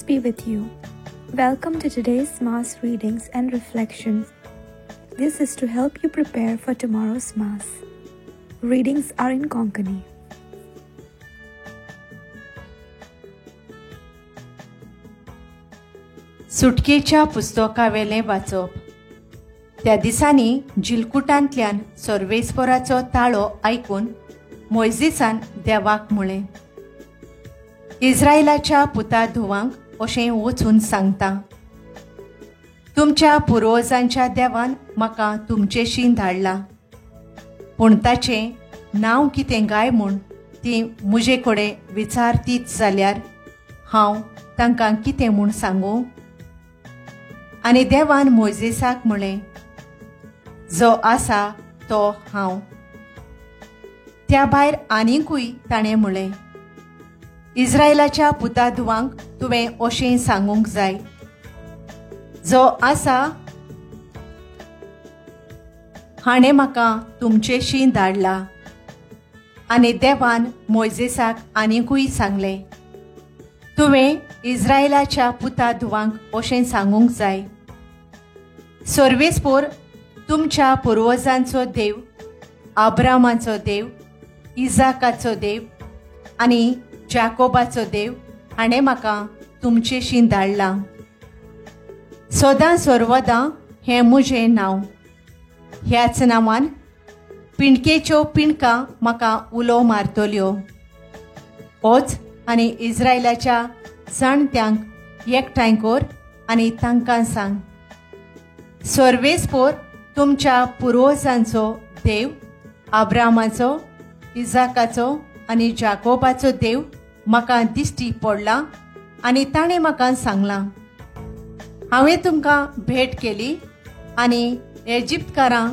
Peace be with you. Welcome to today's Mass readings and reflections. This is to help you prepare for tomorrow's Mass. Readings are in Konkani. सुटकेच्या पुस्तकावेलें वाचप. त्या दिसांनी जिलकुटांतल्यान सर्वेस्पराचो ताळो आयकून मोयजेसान देवाक म्हळें, इस्रायलाच्या पुता धुवांक अशें वचून सांगता, तुमच्या पुर्वजांच्या देवान म्हाका तुमचेशी धाडला, पूण ताचें नांव कितें गाय म्हूण ती म्हजे कडेन विचारतीच जाल्यार हांव तांकां कितें म्हूण सांगूं? आनी देवान मोयजेसाक म्हळें, जो आसा तो हांव. त्या भायर आनीकूय ताणें म्हळें, इस्रायलाच्या पुता धुवांक तुवें अशें सांगूंक जाय, जो आसा हाणें म्हाका तुमचेशी धाडला. आनी देवान मोयजेसाक आनीकूय सांगलें, तुवें इस्रायलाच्या पुता धुवांक अशें सांगूंक जाय, सर्वेस्पोर तुमच्या पुर्वजांचो देव, आब्रामाचो देव, इजाकाचो देव आनी जाकोबाचो देव हाणें म्हाका तुमचेशी धाडला. सदां सर्वदां हें म्हजें नांव, ह्याच नांवान पिंडकेच्यो पिंडकां म्हाका उलो मारतल्यो. वच आनी इस्रायलाच्या जाणट्यांक एकठांय कर आनी तांकां सांग, सर्वेस्पोर तुमच्या पुर्वजांचो देव, आब्रामाचो, इजाकाचो आनी जाकोबाचो देव म्हाका दिश्टी पडला आनी ताणें म्हाका सांगलां, हांवें तुमकां भेट केली आनी इजिप्तकारां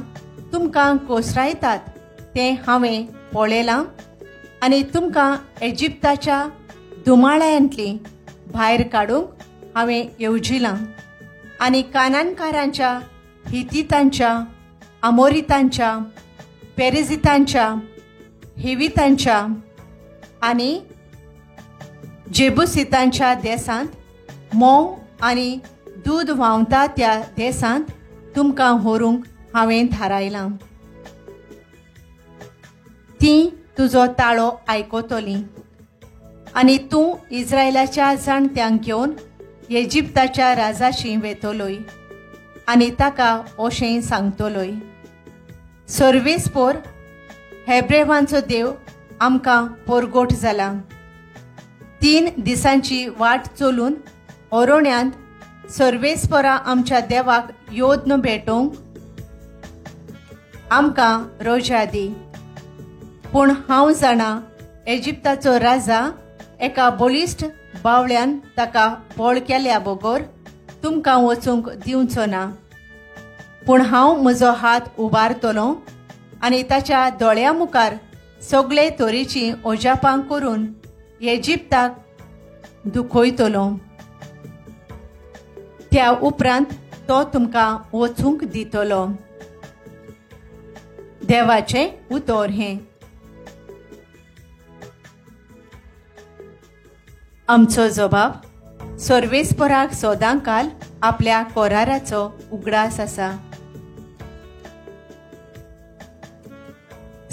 तुमकां कोसरायतात तें हांवें पळयलां आनी तुमकां इजिप्ताच्या धुमाळ्यांतलीं भायर काडूंक हांवें येवजिलां आनी कानानकारांच्या, हितीतांच्या, आमोरितांच्या, पेरिजितांच्या, हिवितांच्या आनी जेबुसितांच्या देसांत म्होंव आनी दूद व्हांवता त्या देसांत तुमकां व्हरूंक हांवें थारायलां. तीं तुजो ताळो आयकतलीं आनी तूं इस्रायलाच्या जाणट्यांक घेवन इजिप्ताच्या राजाशी वेतलोय आनी ताका अशें सांगतलोय, सर्वेस्पोर हेब्रेवांचो देव आमकां पोरगोट जाला. 3 दिसांची वाट चलून ओरोण्यांत सर्वेस्परा आमच्या देवाक योद्न भेटोवंक आमकां रजा दी. पूण हांव जाणा इजिप्ताचो राजा एका बळिश्ट बावळ्यान ताका बळ केल्या बगर तुमकां वचूंक दिवचो ना. पूण हांव म्हजो हात उबारतलो आनी ताच्या दोळ्या मुखार सगळे तरेचीं अजापां करून इजिप्ताक दुखयतलो. त्या उपरांत तो तुमकां वचूंक दितलो. देवाचें उतर हें. आमचो जबाब सर्वेस्पराक सदांकाल आपल्या कोराराचो उगडास आसा.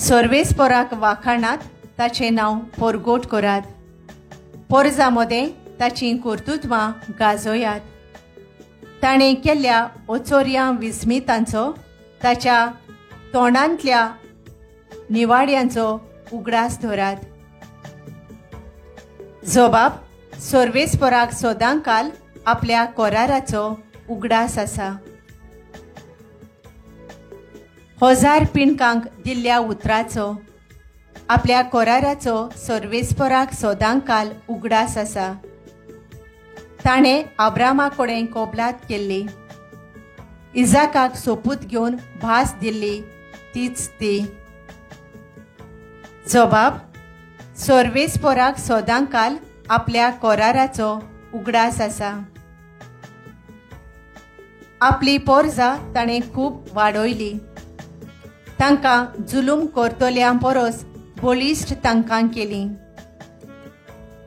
सर्वेस्पराक वाखाणात, ताचें नांव पोरगोट करात, पोरजा मदें ताचीं कर्तुत्वां गाजयात. ताणें केल्ल्या ओचोर्या विस्मितांचो, ताच्या तोंडांतल्या निवाड्यांचो उगडास धरात. जबाब सर्वेस्पराक सदांकाल आपल्या कोराराचो उगडास आसा. 1000 पिंडकांक दिल्ल्या उतराचो, आपल्या कोराराचो सर्वेस्पराक सदांकाल उगडास आसा. ताणें आब्रामा कडेन कबलात केल्ली, इजाकाक सोपूत घेवन भास दिल्ली तीच ती. जबाब सर्वेस्पराक सदांकाल आपल्या कोराराचो उगडास आसा. आपली पोरजा ताणें खूब वाडयली, तांकां जुलूम करतल्या परस बळिश्ट तांकां केली.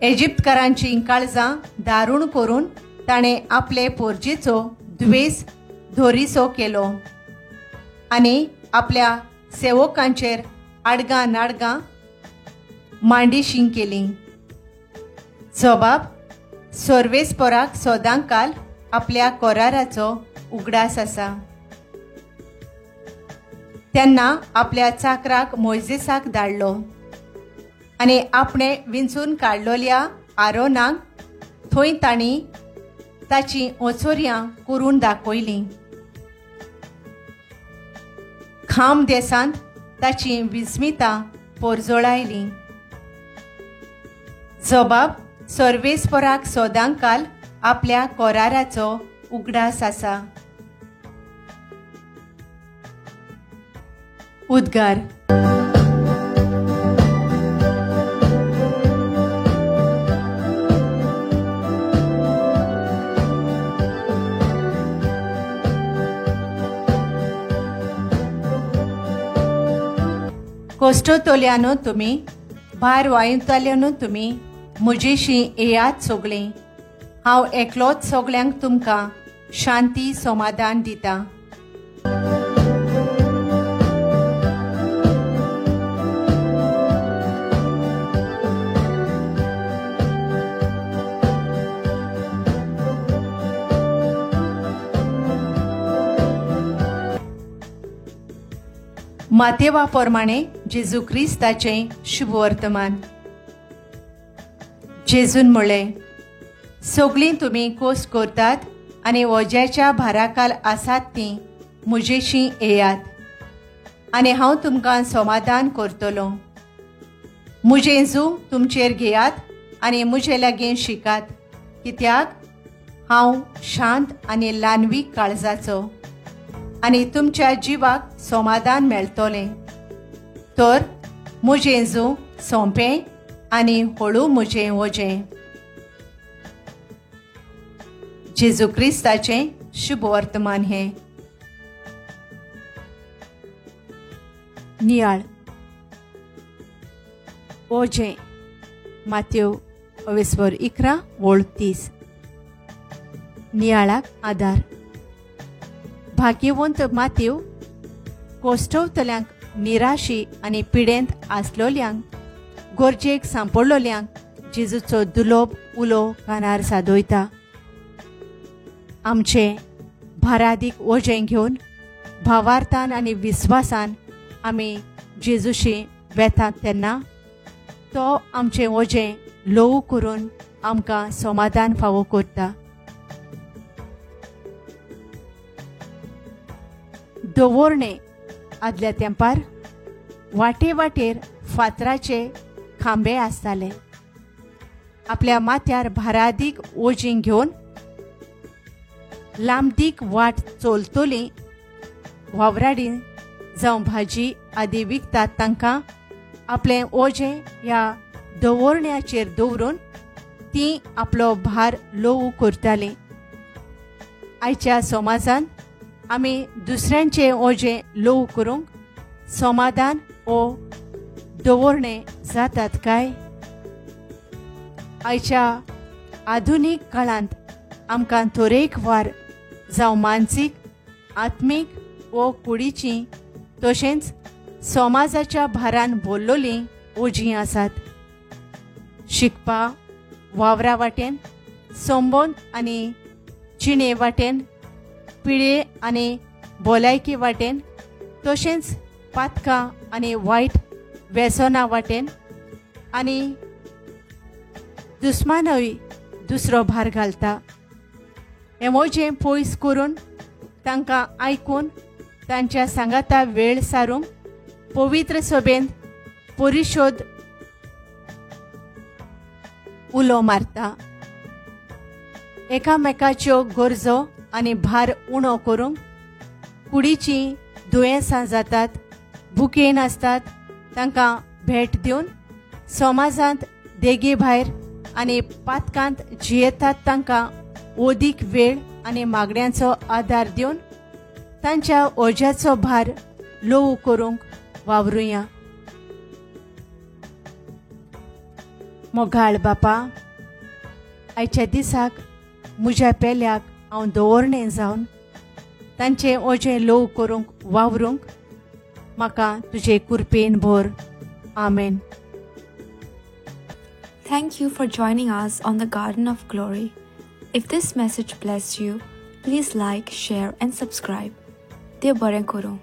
इजिप्तकारांची काळजां दारूण करून ताणें आपले पोरजेचो द्वेस धोरीसो केलो आनी आपल्या सेवकांचेर आडगां नाडगां मांडीशी केली. जबाब सर्वेस्पराक सदांकाल आपल्या कराराचो उगडास आसा. तेन्ना आपल्या चाकराक मोयजेसाक धाडलो आनी आपणे विंचून काडलोल्या आरोनाक थंय तांणी ताची ओचोर्यां करून दाखयलीं. खाम देसांत ताची विस्मितां पोरजोळायलीं. जबाब सर्वेस्पराक सदांकाल आपल्या कराराचो उगडास आसा. उद्गार. कोश्टतल्यानो तुमी, भार वायुताल्यानो तुमी, म्हजेशी येयात सगळीं. हांव एकलोच सगळ्यांक तुमकां शांती समाधान दिता. मातेवा प्रमाणे जेजू क्रिस्ताचें शुभवर्तमान. जेजून म्हळें, सगळीं तुमी कोस करतात आनी वज्याच्या भाराकाल आसात तीं म्हजेशी येयात आनी हांव तुमकां समाधान करतलो. म्हजें जू तुमचेर घेयात आनी म्हजे लागीं शिकात, कित्याक हांव शांत आनी ल्हानवीक काळजाचो आनी तुमच्या जिवाक समाधान मेळटलें. तर म्हजें जू सोंपें आनी हळू म्हजें वजें. जेजू क्रिस्ताचें शुभवर्तमान हें. नियाळ. वजें. मातेव 11 वळ 30. नियाळाक आदार. भाग्यवंत मातेव कोश्टवतल्यांक, निराशी आनी पिडेंत आसलोल्यांक, गरजेक सांपडलोल्यांक जेजूचो दुलोब उलो कानार सादयता. आमचें भारादीक वजें घेवन भावार्थान आनी विस्वासान आमी जेजूशी वेतात तेन्ना तो आमचें वजें ल्हवू करून आमकां समाधान फावो करता. दवरणे आदल्या तेंपार वाटे वाटेर फातराचे खांबे आसताले. आपल्या माथ्यार भारादीक वजीं घेवन लांबदीक वाट चलतली वावराडी जावं भाजी आदी विकतात तांकां आपलें वजें ह्या दवरण्याचेर दवरून तीं आपलो भार ल्हवू करतालीं. आयच्या समाजान आमी दुसऱ्यांचें वजें ल्हवू करूंक समाधान ओ दवरणे जातात काय? आयच्या आधुनीक काळांत आमकां तरेकवार जावं मानसीक, आत्मीक वो कुडीचीं तशेंच समाजाच्या भारान भरलेलीं ओजीं आसात. शिकपा वावरा वाटेन, संबंद आनी जिणे वाटेन, पिळे आनी भलायकी वाटेन, तशेंच पातकां आनी वायट वेसना वाटेन आनी दुस्मानूय दुसरो भार घालता. हें वजें पयस करून तांकां आयकून तांच्या सांगाता वेळ सारूंक पवित्र सभेंत परिशोध उलो मारता. एकामेकाच्यो गरजो आनी भार उणो करूंक कुडीचीं दुयेंसां जातात, भुकेन आसतात तांकां भेट दिवन समाजांत देगे भायर आनी पातकांत जियेतात तांकां ओदीक वेळ आनी मागण्यांचो आदार दिवन तांच्या ओज्याचो भार ल्हवू करूंक वावरुया. मोगाळ बापा, आयच्या दिसाक म्हज्या पेल्याक हांव दवरणें जावन तांचें ओजें ल्हव करूंक वावरूंक म्हाका तुजे कुरपेन भर. आमेन. Thank you for joining us on the Garden of Glory. If this message blessed you, please like, share, and subscribe. देव बरें करूं.